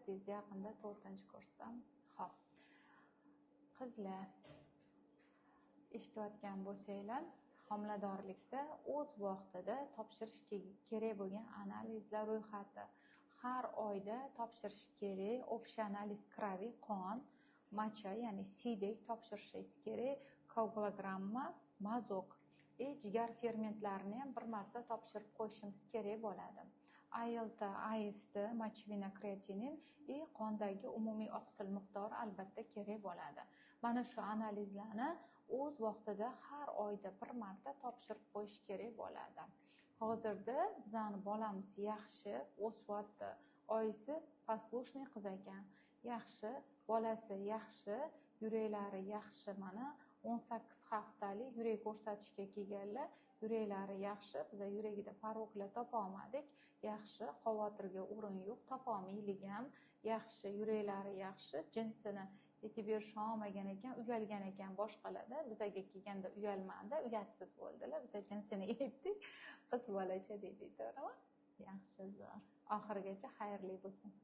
Kattangiz yaqinda to'rtinchi kursda. Ho'p, qizlar, eshitayotgan bo'lsanglar, homiladorlikda o'z vaqtida topshirish kerak bo'lgan analizlar ro'yxati. Har oyda topshirish kerak общий анализ крови, qon, моча, ya'ni siydak topshirishingiz kerak, koagulogramma, мазок и jigar fermentlarini ham bir marta topshirib qo'yishimiz kerak bo'ladi. АЛТ, АСТ, мочевина, kreatinin и qondagi umumiy oqsil miqdori albatta kerak bo'ladi. Mana shu analizlarni o'z vaqtida har oyda bir marta topshirib qo'yish kerak bo'ladi. Hozirda bizani bolamiz yaxshi o'syapti. Oyisi послушный qiz ekan, yaxshi, bolasi yaxshi, yuraklari yaxshi. Mana 18 haftalik yurak ko'rsatishga kelganlar, yuraklari yaxshi. Biza yuragida порок lar topolmadik, yaxshi, xavotirga o'rin yo'q, topolmaylik ham. Yaxshi, yuraklari yaxshi. Jinsini aytib berisha olmagan ekan, uyalgan ekan boshqalarda. Bizaga kelganda uyalmadi, uyatsiz bo'ldilar. Biza jinsini aytdik, qiz bolacha dedik, to'g'rimi? Yaxshi, zo'r, oxirigacha xayrli bo'lsin.